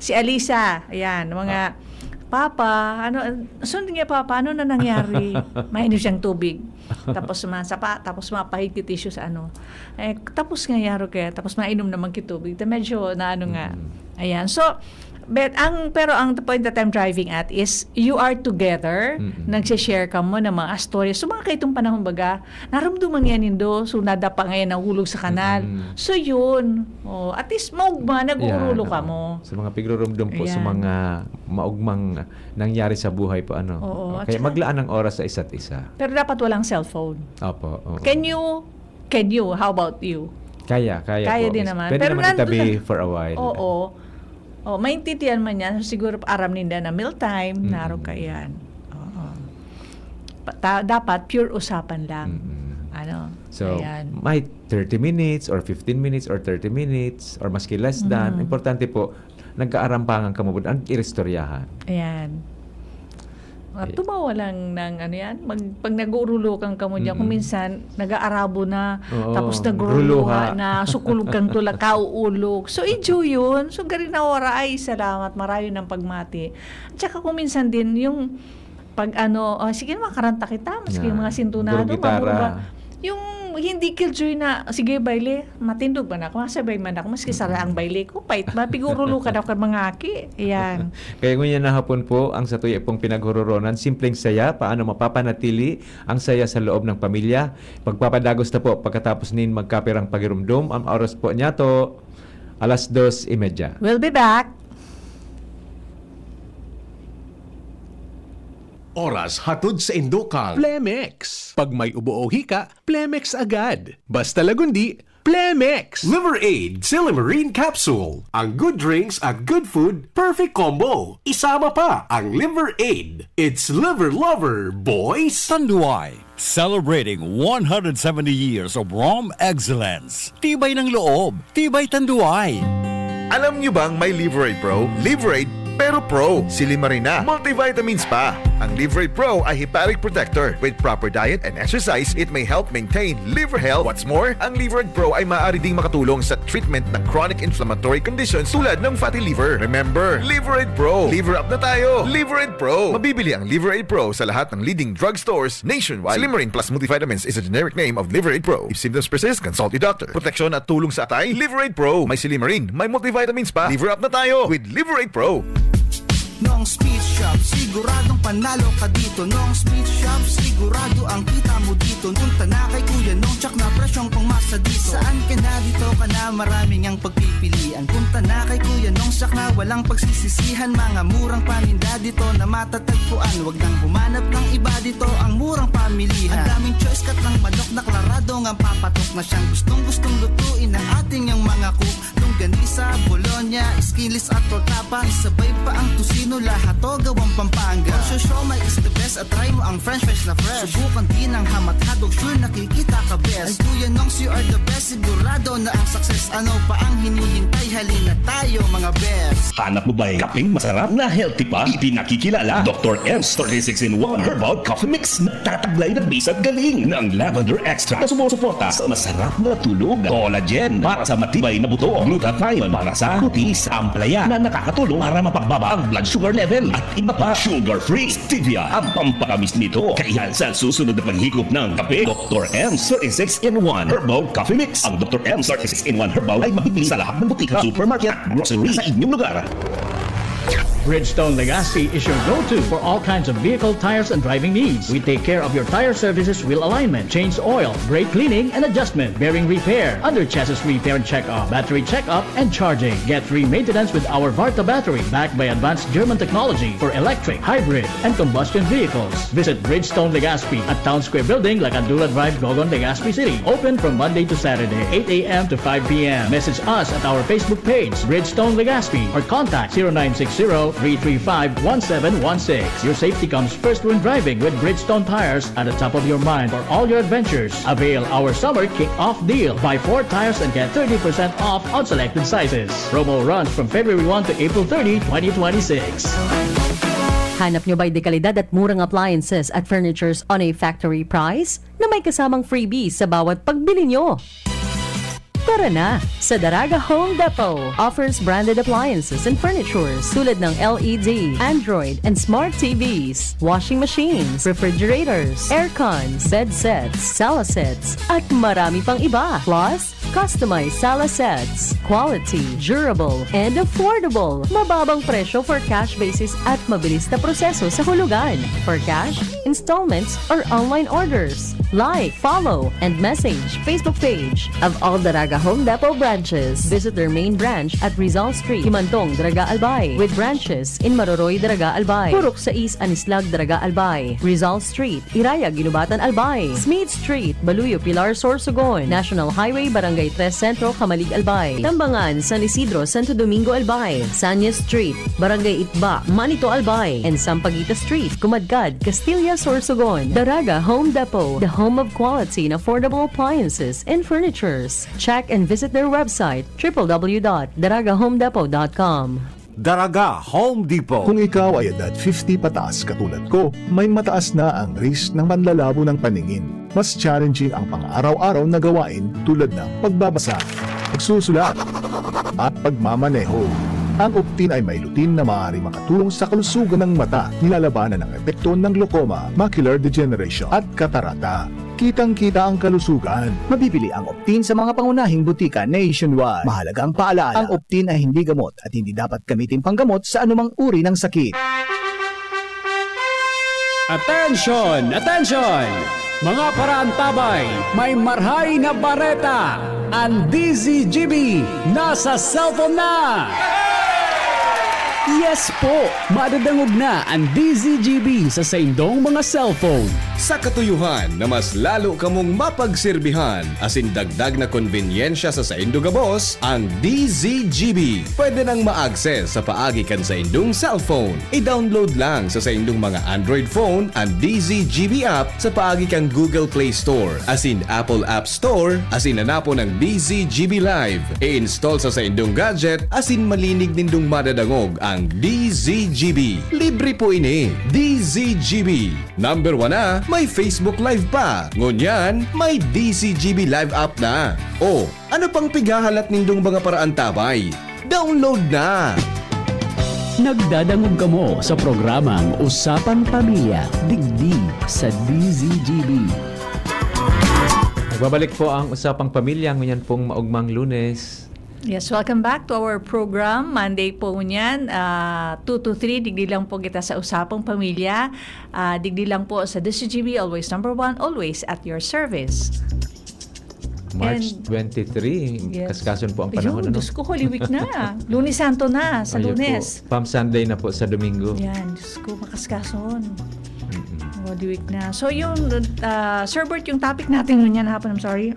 si Alisa, ayan, mga, Papa, ano, sunod niya, Papa, ano na nangyari? Mainom siyang tubig. Tapos masapa, tapos mapahid ki tissue sa ano. Eh, tapos nga yaro kaya, tapos mainom naman ki tubig. Ta medyo na ano nga. Ayan. So, but ang, pero ang point that I'm driving at is you are together, Mm-mm. nagsishare ka mo ng mga stories. So, mga kaitong panahon baga, narumduman niya nindo, so nadapa ngayon nahulog sa kanal. Mm-mm. So, yun. Oh, at least, maugma, nag-uurulo Yan, ka oo. mo. Sa mga pigrurumbom po, sa Ayan. mga maugmang nangyari sa buhay po, ano. Oo, at Kaya saka- maglaan ng oras sa isa't isa. Pero dapat walang cellphone. Opo, oo. Can you, can you, how about you? Kaya, kaya Kaya po. din naman. Pwede Pero naman nandun itabi na- for a while. Oo. Oh, maintindihan man niya. Siguro aram ninda na meal time, Mm-mm. narog ka yan. Oo. Pa- ta- dapat pure usapan lang. Mm-mm. Ano? So, Ayan. may thirty minutes or fifteen minutes or thirty minutes or maski less than. Mm. Importante po, nagkaarampangan ka mo, ang iristoryahan. Ayan. At Ayan. tumawa lang ng ano yan, mag, pag nag-uurulukan ka mo dyan, kung Mm-mm. minsan nag-aarabo na, Oo, tapos nagruluha ruluha. na, sukulog kang tulak, kauulog. So, enjoy yun. So, gari na wara, ay, salamat, marayo ng pagmati. At saka kung minsan din, yung pag ano, "Ah, sige na, makaranta kita, maski Yeah. mga sintonado, Gurong gitara. maburo ba?" Yung hindi killjoy na, "Sige, baile, matindog man ako, masabay man ako, maski sara ang baile ko, pait ba, pigurulukan ako kan mga aki." Ayan. Kaya ngunyan na hapon po, ang satuya pong pinaghororonan, simpleng saya, paano mapapanatili ang saya sa loob ng pamilya. Pagpapadagos na po, pagkatapos nin magkapirang pagirumdom, ang oras po niya to, alas dos y media. We'll be back. Oras hatod sa Indokal. Plemex. Pag may ubo o hika, Plemex agad. Basta lagundi, Plemex. Liver Aid, Silimarin Capsule. Ang good drinks at good food, perfect combo. Isama pa ang Liver Aid. It's Liver Lover, boys. Tanduay, celebrating one hundred seventy years of Rome excellence. Tibay ng loob, tibay Tanduay. Alam nyo bang may Liver Aid Pro? Liver Aid, pero Pro. Silimarin na. Multivitamins pa. Ang Liver Aid Pro ay hepatic protector. With proper diet and exercise, it may help maintain liver health. What's more, ang Liver Aid Pro ay maaari ding makatulong sa treatment ng chronic inflammatory conditions tulad ng fatty liver. Remember, Liver Aid Pro. Liver up na tayo. Liver Aid Pro. Mabibili ang Liver Aid Pro sa lahat ng leading drugstores nationwide. Silimarin Plus Multivitamins is a generic name of Liver Aid Pro. If symptoms persist, consult your doctor. Proteksyon at tulong sa atay, Liver Aid Pro. May silimarin, may multivitamins pa. Liver up na tayo with Liver Aid Pro. Nong's Meat Shop, siguradong panalo ka dito. Nong's Meat Shop, sigurado ang kita mo dito. Punta na kay Kuya Nong, tsak na presyong pangmasa dito. Saan ka na, dito ka na, maraming ang pagpipilian. Punta na kay Kuya Nong, tsak na walang pagsisisihan. Mga murang paninda dito na matatagpuan. Wag nang humanap ng iba dito, ang murang pamilihan. Ang daming choice, cut ng manok na klarado nga papatok na siyang gustong-gustong lutuin ng ating yang mga cook. Longganisa, bologna, skinless at tortapa. Isabay pa ang tocino, lahat to gawang Pampanga. Ang siomai is the best at try mo ang french fries na fresh. Subukan din ang ham at hotdog, sure nakikita ka best. Ang Kuya Nongs, you are the best, sigurado na ang success. Ano pa ang hinihintay? Halina tayo, mga best. Hanap mo ba'y kapeng masarap na healthy pa? Ipinakikilala, Doktor M's thirty-six in one Herbal Coffee Mix. Nagtataglay ng bisa at galing ng lavender extract na sumusuporta sa masarap na tulog, collagen para sa matibay na buto, glutathione para sa kutis, ampalaya na nakakatulong para mapagbaba ang blood sugar level, at iba pa. Sugar-free, stevia ang pampatamis nito. Kaya sa susunod na paghigop ng kape, Doktor M's thirty-six in one Herbal Coffee Mix. Ang Doktor M's thirty-six in one Herbal ay mabibili sa lahat ng butika, supermarket at grocery sa inyong lugar. Bridgestone Legazpi is your go-to for all kinds of vehicle tires and driving needs. We take care of your tire services, wheel alignment, change oil, brake cleaning and adjustment, bearing repair, under chassis repair and checkup, battery checkup and charging. Get free maintenance with our Varta battery, backed by advanced German technology for electric, hybrid, and combustion vehicles. Visit Bridgestone Legazpi at Town Square Building, Lacandula Drive, Gogon, Legazpi City. Open from Monday to Saturday, eight a m to five p m. Message us at our Facebook page, Bridgestone Legazpi, or contact zero nine six zero, three three five, one seven one six. Your safety comes first when driving with Bridgestone tires at the top of your mind for all your adventures. Avail our summer kick-off deal. Buy four tires and get thirty percent off on selected sizes. Promo runs from February one to April thirty, twenty twenty-six. Hanap nyo ba'y dekalidad at murang appliances at furnitures on a factory price na may kasamang freebies sa bawat pagbili nyo? Tara na! Sa Daraga Home Depot offers branded appliances and furnitures tulad ng L E D, Android, and Smart T Vs, washing machines, refrigerators, aircons, bed sets, sala sets, at marami pang iba. Plus, customized sala sets. Quality, durable, and affordable. Mababang presyo for cash basis at mabilis na proseso sa hulugan. For cash, installments, or online orders. Like, follow, and message Facebook page of all Daraga Home Depot branches. Visit their main branch at Rizal Street, Himantong, Daraga, Albay, with branches in Maroroy, Daraga, Albay, Purok sais, Anislag, Daraga, Albay, Rizal Street, Iraya, Guinobatan, Albay, Smith Street, Baluyo, Pilar, Sorsogon, National Highway, Barangay tres Centro, Camalig, Albay, Tambangan, San Isidro, Santo Domingo, Albay, Sanyes Street, Barangay Itba, Manito, Albay, and Sampaguita Street, Kumadkad, Castilla, Sorsogon. Daraga Home Depot, the home of quality and affordable appliances and furnitures. Check and visit their website, triple w dot daraga home depot dot com. Daraga Home Depot. Kung ikaw ay edad fifty pataas katulad ko, may mataas na ang risk ng panlalabo ng paningin. Mas challenging ang pang-araw-araw na gawain tulad ng pagbabasa, pagsusulat, at pagmamaneho. Ang Optin ay may lutein na maaaring makatulong sa kalusugan ng mata, nilalabanan ang epekto ng glaucoma, macular degeneration, at katarata. Kitang-kita ang kalusugan. Mabibili ang Optin sa mga pangunahing butika nationwide. Mahalagang paalala, ang Optin ay hindi gamot at hindi dapat gamitin panggamot sa anumang uri ng sakit. Attention! Attention! Mga paraantabay, may marhay na bareta! Ang D Z G B nasa cellphone na! Yes po! Madadangog na ang D Z G B sa saindong mga cellphone. Sa katuyuhan na mas lalo kamong mapagserbihan asin dagdag na konbenyensya sa saindo gabos, ang D Z G B pwede nang ma-access sa paagi kan saindong cellphone. I-download lang sa saindong mga Android phone an D Z G B app sa paagi kan Google Play Store asin Apple App Store asin hanapon ang D Z G B Live. I-install sa saindong gadget asin malinig nindong madadangog ang D Z G B. Libre po ini. D Z G B. Number one na, may Facebook Live pa. Ngunyan, may D Z G B Live app na. O, ano pang pighahalat nindong mga paraantabay? Download na! Nagdadangog kamo sa programang Usapang Pamilya, digdi sa D Z G B. Nagbabalik po ang Usapang Pamilya ngunyan pong maugmang Lunes. Yes, welcome back to our program. Monday po ngunyan, ah, two to three, digdi lang po kita sa Usapang Pamilya. Ah, digdi lang po sa D Z G B, always number one, always at your service. March And- twenty-three, Yes. kaskason po ang Ayun, panahon, ano? Diyos ko, Holy Week na. Lunes Santo na, sa Ayun Lunes. Po. Palm Sunday na po sa Domingo. Yan, Diyos ko, makaskason. Holy Week na. So yung, ah, Sir Bert, yung topic natin ngunyan hapon, I'm sorry.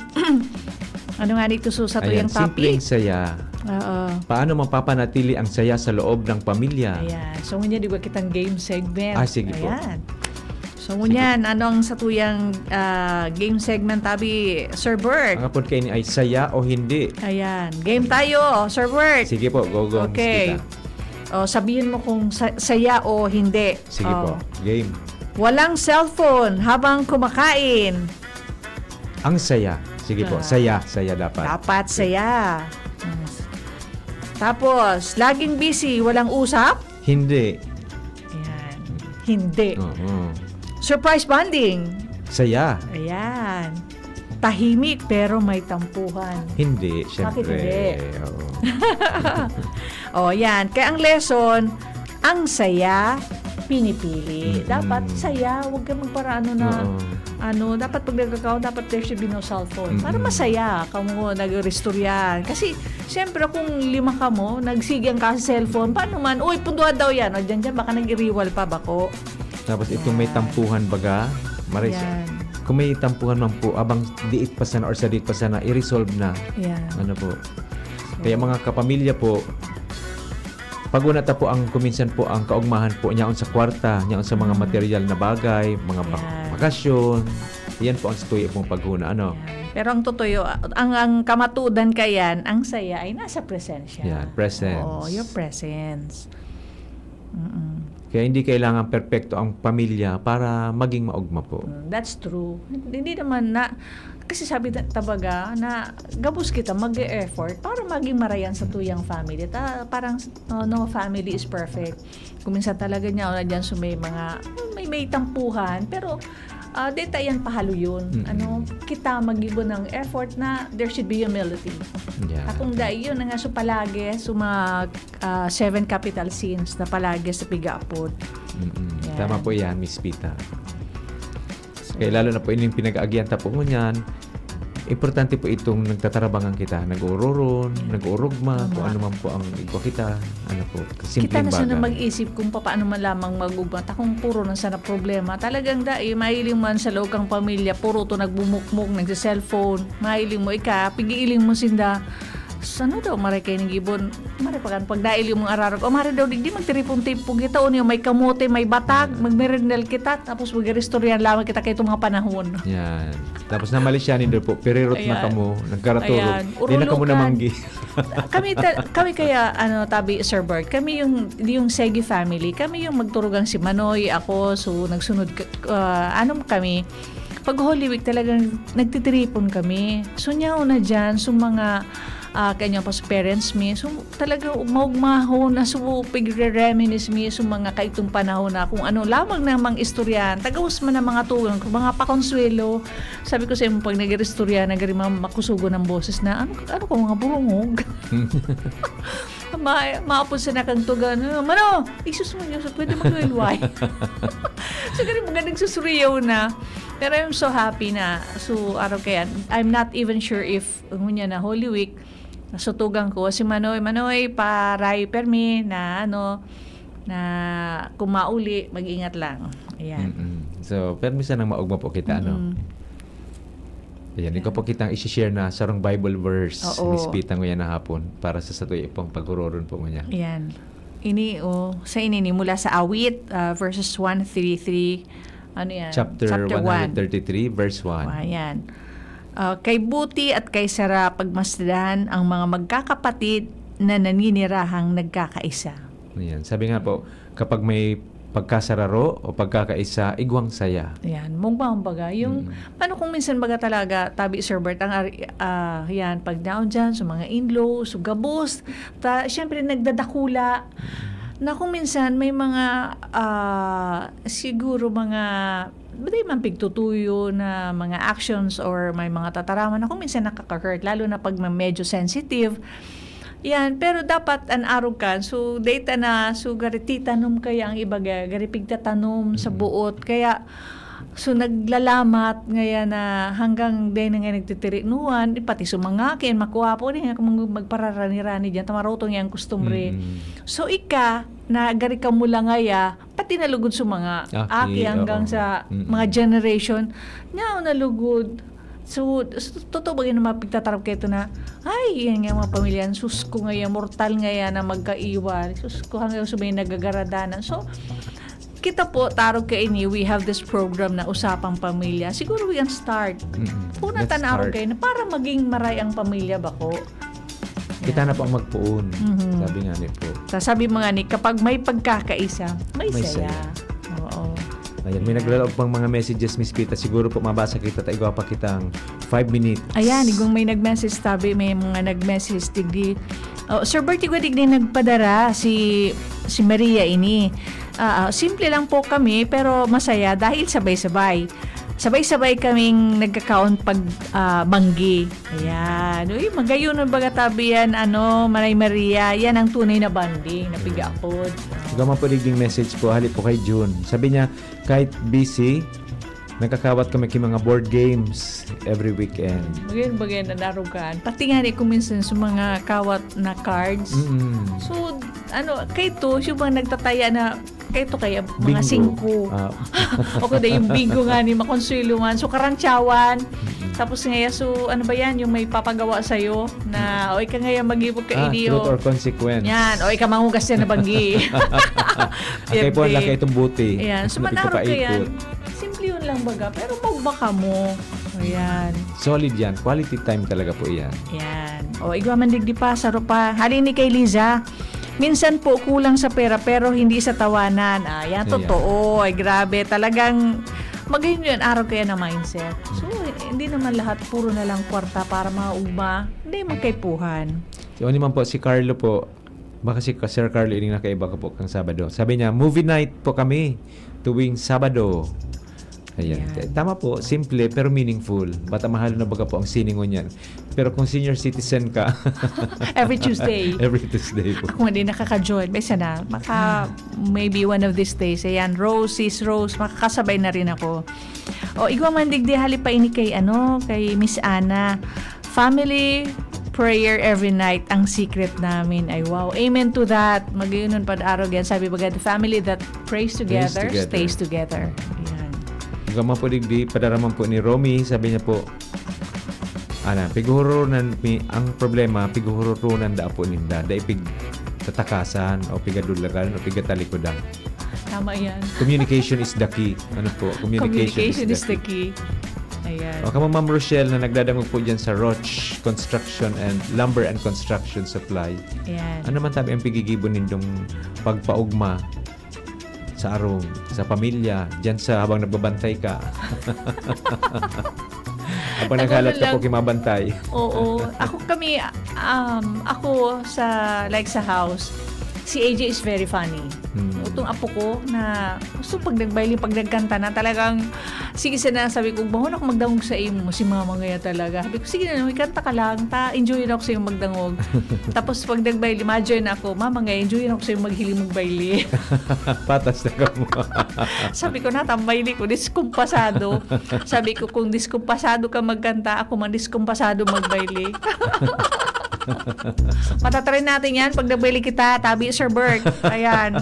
Ano nga dito, so, sa Ayan, tuyang topic. Simpleng saya. Oo. Paano mapapanatili ang saya sa loob ng pamilya? Ayan. So, ngunyan, di ba, kitang game segment? Ah, sige po. Ayan. So, ngunyan, ano ang satuyang ah, game segment, tabi, Sir Bert? Ang apod kaini ay saya o hindi? Ayan. Game tayo, Sir Bert. Sige po, go, go. Okay. Kita. O, sabihin mo kung sa- saya o hindi. Sige O. po, game. Walang cellphone habang kumakain. Ang saya. Sige po, Ah. saya, saya dapat. Dapat saya. Mm. Tapos, laging busy, walang usap? Hindi. Ayan. Hindi. Oo. Surprise bonding? Saya. Ayan. Tahimik pero may tampuhan. Hindi, Bakit syempre. hindi? Oo. O, yan. Kaya ang lesson, Ang saya, pinipili. Mm-mm. Dapat saya, huwag kang magparaano na, Oo. ano, dapat pag nagkakaon, dapat there should be no cellphone. Para Mm-mm. masaya, kamo nag-istoryahan. Kasi, siyempre, kung lima kamo, nagsigyang ka sa cellphone, paano man, uy, punduhan daw yan. O, dyan, dyan, baka nag-iriwal pa, bako. Tapos itong may Yan. tampuhan baga, maray Yan. kung may tampuhan man po, abang diit pa sana or sa diit pa sana, i-resolve na. Yan. Ano po? Kaya mga kapamilya po, pag una ta po ang kuminsan po ang kaugmahan po niyaon sa kwarta, niyaon sa mga Mm. material na bagay, mga bak- Yan. bakasyon, yan po ang tuyo pong paghuna. Ano? Yan. Pero ang totoo, ang, ang kamatudan ka yan, ang saya ay nasa presensya. Yan, presence. Oo, your presence. Mm-mm. Kaya hindi kailangan perpekto ang pamilya para maging maugma po. Mm, that's true. Hindi naman na, kasi sabi ta- tabaga na gabos kita mag-effort para maging marayan sa tuyang family. Ta, parang uh, no family is perfect. Kung minsan talaga niya, wala dyan, so may mga, may, may tampuhan, pero uh, deta yan pahaluyon. Mm. Ano, kita mag-ibo ng effort na there should be humility. Yeah. Akong dai yun, nga so palagi, so mga ah, seven capital sins na palagi sa pig-aapod. Mm-mm. Yan. Tama po yan, Miss Pita. Kaya lalo na po ining pinag-aagian ta po ngunyan, importante po itong nagtatarabangan kita, nag-uururun, Yan. nag-uurugma, Tama. Kung ano man po ang igwa kita, ano po, Kita simpleng na sana bagay. Mag-isip kung paano man lamang mag-ugma. Ta kung puro na sana problema. Talagang dai, mahiling man sa loob kang pamilya, puro to nagbumukmok, nagsa-cellphone. Mahiling mo, ika, pigiiling mo sinda. Sa ano daw, maray kayo ng gibon? Maray pa kan, pag dailing mong ararag, o maray daw, di, di magtiripon-tipon kita, o niyo, may kamote, may batag, magmerendal kita, tapos mag-istoryahan lamang kita kay itong mga panahon. Yan. Tapos namalisyanin doon po, pirirot na Ayan. kamo, nagkaraturog. Ayan. Di na kamo Urulokan. namanggi. Kami ta- kami kaya, ano, tabi, Sir Bert, kami yung yung Segi family, kami yung magturugang si Manoy, ako, so nagsunod ka- ah, ano kami, pag Holy Week talagang nagtitiripon kami. So niya na diyan, so mga ah, kanya pa sa parents mi, so talaga maugmahon na so pigre-reminisce mi so mga kaitong panahon na kung ano lamang na mga istoryahan, tagawas man ang mga tugang ko, mga pakonsuelo. Sabi ko sa imo, pag nag-istorya, nagari makusugon ang boses na, ano, ano ko, mga burungog. Ma maapod sa nakang tugan, "Ah, mano, isus mo niyo, so pwede magluway." So, ganun mga nagsusuriyaw na. Pero I'm so happy na. So, araw kaya, I'm not even sure if, ngunyan na Holy Week, nasutugan ko si Manoy, "Manoy, paray permi na, ano, na kung mauli, mag-ingat lang." Ayan. Mm-mm. So, permi sanang maugma po kita, ano? Mm-mm. Ayan, ikaw po kitang isi-share na sarong Bible verse, Oo. Miss Pita, nguyan na hapon para sa satuya pong paghuroron po ngunyan. Ayan. Ini, oh, sa ini ni mula sa Awit, ah, verses one thirty-three. Ano yan? Chapter Chapter one hundred thirty-three, verse one. Ayan. Ah, kay buti at kay sara pagmasdan ang mga magkakapatid na naninirahang nagkakaisa. Ayan. Sabi nga po, kapag may pagkasararo o pagkakaisa, igwang saya. Ayan, mugma, kumbaga. Yung, Mm. Ano kung minsan baga talaga, tabi, Sir Bert, ang ari- ah, yan, pag down dyan, sa mga inlo, sa gabos, ta, syempre nagdadakula, na kung minsan may mga, ah, siguro mga, di man pigtutuyo na mga actions or may mga tataraman na kung minsan nakaka-hurt, lalo na pag ma- medyo sensitive. Yan, pero dapat an arog kan. So, data na, so, gari titanom kaya ang iba, ga- gari pigtatanom sa Mm. buot. Kaya, so, naglalamat ngayon na hanggang day na nga nagtitirinuan, pati sa mga akin, makuha po rin ako mag- magpararani-rani dyan, tamarotong yung kustumbre. Mm-mm. So, ika, na gari ka mula ngaya, pati nalugod sa mga Aki, aki hanggang oo. sa Mm-mm. mga generation, na nalugod. So, s- totoo ba yun na mapigtatarap kayo ito na, "Ay, yan nga mga pamilya, sus ko nga yan, mortal nga yan na magkaiwal. Sus ko, hanggang sa may nagagaradanan." So, kita po, tarog ka ini, we have this program na Usapang Pamilya. Siguro we can start. Mm-mm. Una Let's tanawag start. kayo na para maging maray ang pamilya ba ko? Kita na po ang magpoon. Mhm. Sabi nga ni po. Sa sabi mga ni, kapag may pagkakaisa, may, May saya. saya. Oo. Ayan, may naglalaog pang mga messages, Miss Pita. Siguro po mabasa kita, taigwa pa kitang five minutes. Ayan, igong may nag-message tabi, may mga nag-message digdi. Oh, Sir Bert, igwa digdi nagpadara si si Maria ini. Ah, ah, simple lang po kami pero masaya dahil sabay-sabay. Sabay-sabay kaming nagkakaon pag, ah, banggi. Ayan. Uy, magayon ang baga tabi yan, ano, Manay Maria. Yan ang tunay na bonding, na pigaapod. Ikaw man po, digding message po, hali po kay June. Sabi niya, kahit busy, nakakawat kami kay mga board games every weekend. Magayon, magayon, nanarugan. Pati nga ni kung minsan sa mga kawat na cards. Mm. So, ano, kay to, yung mga nagtataya na, kay to kaya mga Bingo. singko. Ah, O kundi yung bingo nga ni makonsuelo man. So, karantyawan. Tapos nga, so, ano ba yan? Yung may papagawa sa'yo na, o ika nga yan, mag-ibog ka, ah, ini, truth o. Or consequence. Yan. O ika, mangugas yan na banggi. Ang kayo po, ang Birthday. laki itong buti. Ayan. So, Na manaro ka yan. ikapaikot. Simple yun lang baga. Pero maugma ka mo. Ayan. Solid yan. Quality time talaga po yan. Yan. O, igwa man digdi pa, saro pa. Hali ni kay Liza, minsan po kulang sa pera pero hindi sa tawanan. Ah, yan, Ayan. Totoo. Ay, grabe. Talagang magayon yun. Araw kaya na mindset. So, hindi naman lahat puro na lang kwarta para maugma. Hindi magkaipuhan. Si Oni man po, si Carlo po, baka si Sir Carlo, ining nakaiba ko po kang Sabado. Sabi niya, movie night po kami tuwing Sabado. Ayan. Ayan. Tama po, simple pero meaningful. Bata mahal na baga po ang siningon yan. Pero kung senior citizen ka, Every Tuesday. every Tuesday po. Ako hindi nakaka-join. May sana, maka, maybe one of these days. Ayan, Rose, sis Rose, makakasabay na rin ako. O, igwa man digdi hali pa ini kay, ano, kay Miss Ana. Family prayer every night ang secret namin. Ay, wow. Amen to that. Mag-iunon pad arog yan. Sabi baga, the family that prays together, together. Stays together. Yan. Ang gama po digdi, padaraman po ni Romy, sabi niya po, ana, piguhurunan mi, ang problema, piguhurunan da po ninda, da ipig tatakasan o pigadulagan o pigatalikodan. Tama yan. Communication is the key. Ano po? Communication, Communication is the key. Ayan. O kamo, Ma'am Rochelle, na nagdadangog po dyan sa Roch Construction and Lumber and Construction Supply. Ayan. Ano man tabi ang pigigibo nindong pagpaugma sa arong, sa pamilya, dyan sa habang nagbabantay ka? Habang Ako naghalat na ka po, lang. Kimabantay. Oo. Ako kami, um, ako sa, like, sa house, si A J is very funny. Hmm. Itong apo ko na gusto pag nagbaili, pag nagkanta na, talagang, sige sana, sabi ko, "Bahon ako magdangog sa imo, si mama ngaya talaga." Sabi ko, "Sige na, may kanta ka lang, ta, enjoy na ako sa iyong magdangog." Tapos pag nagbaili, ma-join ako, "Mama ngaya, enjoy na ako sa iyong maghiling magbaili." Patas na ka mo. Sabi ko, "Natambay ni ko, diskumpasado." Sabi ko, "Kung diskumpasado ka magkanta, ako man diskumpasado magbaili." Matatry natin yan pag nagbaili kita, tabi, Sir Bert. Ayan.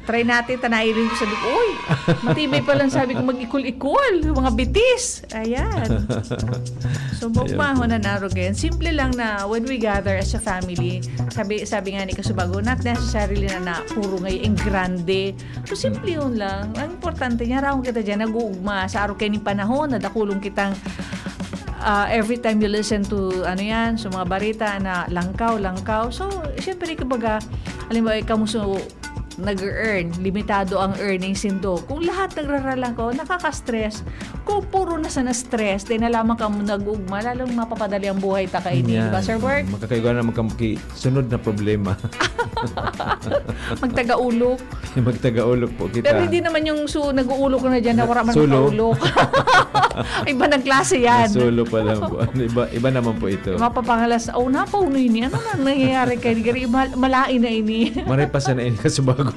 Try natin, tanairin ko. Sabi ko, "Uy, matibay pa lang," sabi ko, "mag-ikol-ikol, mga bitis." Ayan. So, Ayan. Mukbahon na narog yan. Simple lang na when we gather as a family, sabi, sabi nga ni Kasubago, not necessarily na, na puro ngay-, ang grande. So, simple yun lang. Ang importante, niya raon kita dyan, nag-uugma. Sa araw kayo ng panahon, nadakulong kitang, ah, every time you listen to, ano yan, so mga barita na langkaw, langkaw. So, syempre, kumbaga, halimbawa, ikaw mo so, nag-earn, limitado ang earnings nindo. Kung lahat nagraralangkaw, nakaka-stress. Kung puro na sana stress, dahil na lamang kamo nag-ugma, lalong mapapadali ang buhay ta kaini, di ba, Sir Bert? Makakaigwa naman kamo ki sunod na problema. Magtagaulok. Magtagaulok po kita. Pero hindi naman yung su nag-uulok na dyan na wala man Solo. makaulok. Iba ng klase yan. Solo pa lang po. Ano, iba, iba naman po ito. Mapapangalas, "Oh, napaw na ini. Ano na nangyayari kayo? Gari, mal malain na ini." Maray pa sana ini, Kasubago.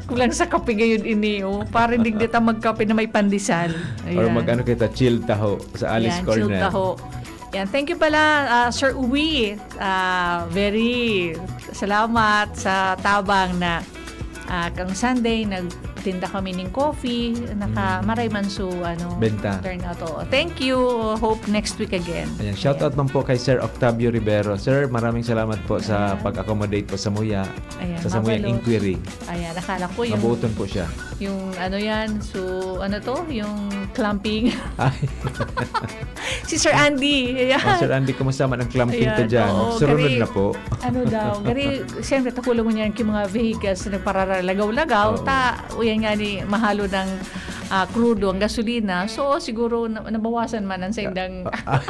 Kulang sa kape gayon ini, oh. Parang digdi ta magkape na may pandesal. Or Ayan. Mag-ano kita, chill taho sa Alice Yan, Corner. Chill taho. Yan, thank you pala, ah, Sir Uwi. Ah, very salamat sa tabang na, ah, kang Sunday, nagtinda kami ning coffee. Naka, Mm. maray man so, ano, Benta. Turn out. Oo. Thank you. Hope next week again. Ayan, shout out man po kay Sir Octavio Rivero. Sir, maraming salamat po sa Ayan. pag-accommodate po sa Muya, Ayan, sa Samuyang mabalos. Inquiry. Ayan, nakala ko yung, Nabuoton po siya. yung ano yan, so, ano to, yung clamping. Ay, Si Sir Andy. Ayan. oh, Sir Andy, kumusta man ang clamping Ayan, ta dyan? oo, Surunod gari- na po. Ano daw, gari, siyempre, takulang mo niyan yung mga vehicles na pararalagaw-lagaw, Oo. ta, o yan nga ni, mahalo ng ah, krudo ang gasolina. So, siguro na, nabawasan man ang saindang Ah, ah.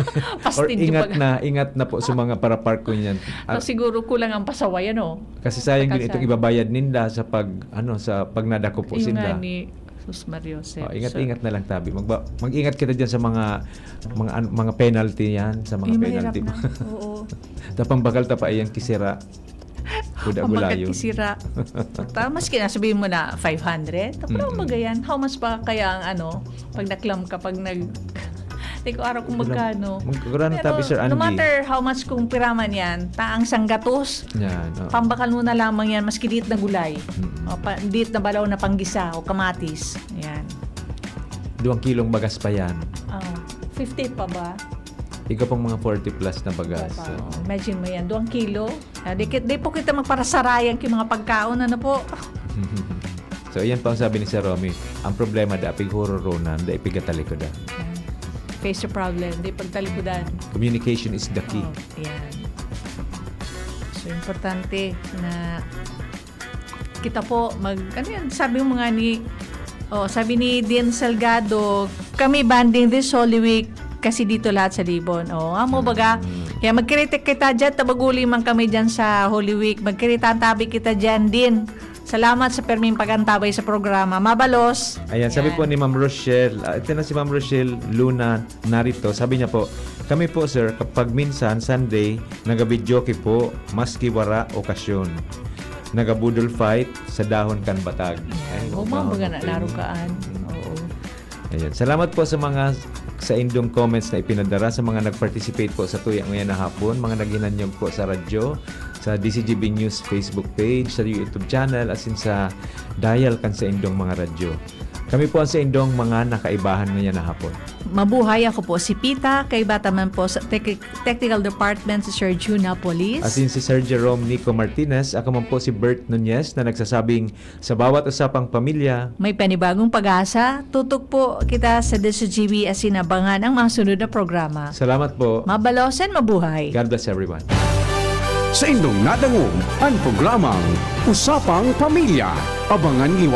Or pastilyo ingat pag- na, ingat na po sa mga parapark ko niyan. So, siguro kulang ang pasaway, ano? Kasi sayang din Pagkasa- itong ibabayad ninda sa pag, ano, sa pag nadako po Yung sila. nga ni, Sus Maria Joseph. Oh, ingat-ingat na lang tabi. Magba- mag-ingat kita diyan sa mga mga an- mga penalty yan, sa mga Yung mahirap penalty. Na. Oo. Tapang bakal ta pa iyang kisira. Kuda Ang gulayon. Pagkakisira. Ta, maski na sabihin mo na five hundred, tapos Mm-mm. Magayan, how much pa kaya ang ano, pag naklam ka, pag nag... Hindi ko araw kung magkano. Magkano Pero tabi, Sir Andy? No matter how much kung piraman yan, ta ang sanggatos, Yan. Oh. pambakal mo na lamang yan, maski diit na gulay. Mm-mm. O, pa, diit na balaw na panggisa o kamatis. Yan. Duwang kilong bagas pa yan. Oh, fifty pa ba? Ikaw pang mga forty plus na bagas. Wow. Imagine mo yan, duwang kilo. Ah, di, ki- di po kita magparasarayan ki mga pagkaon, ano po? So, iyan pa ang sabi ni Sir Romy, ang problema da pighururunan, da ipigatalikodan. Face the problem, di pagtalikodan. Communication is the key. Oh, yan. So, importante na kita po mag, ano yan, sabi mo nga ni, oh, sabi ni Dean Salgado, kami bonding this Holy Week kasi dito lahat sa Libon. Oh, amo baga. Kaya magkritik kita dyan, tabaguli man kami dyan sa Holy Week. Magkritan tabi kita dyan din. Salamat sa perming pagantabay sa programa. Mabalos. Ayan, sabi Yan. Po ni Ma'am Rochelle, ah, ito na si Ma'am Rochelle Luna Narito. Sabi niya po, kami po sir, kapag minsan Sunday, nagabidyoke po, maski wara okasyon. Nagabudol fight sa dahon kan batag. Yan. Ay, Huwag mga wow, baga na okay. Narukaan. Oo. Ayan. Salamat po sa mga sa indong comments na ipinadara sa mga nag-participate po sa Tuya Ngayon na Hapon, mga naghinanyog po sa radyo, sa D C G B News Facebook page, sa YouTube channel, asin sa dial kan sa indong mga radyo. Kami po ang sa indong mga nakaibahan ngayon na hapon. Mabuhay, ako po si Pita, kaiba ta man po sa tec- technical department si Sir Jun Napolis. Asin si Sir Jerome Nico Martinez, ako man po si Bert Nunez na nagsasabing sa bawat usapang pamilya. May panibagong pag-asa, tutok po kita sa D C G B asin abangan ang mga sunod na programa. Salamat po. Mabalosan, mabuhay! God bless everyone. Sa indong nadangog an programang Usapang Pamilya. Abangan liwat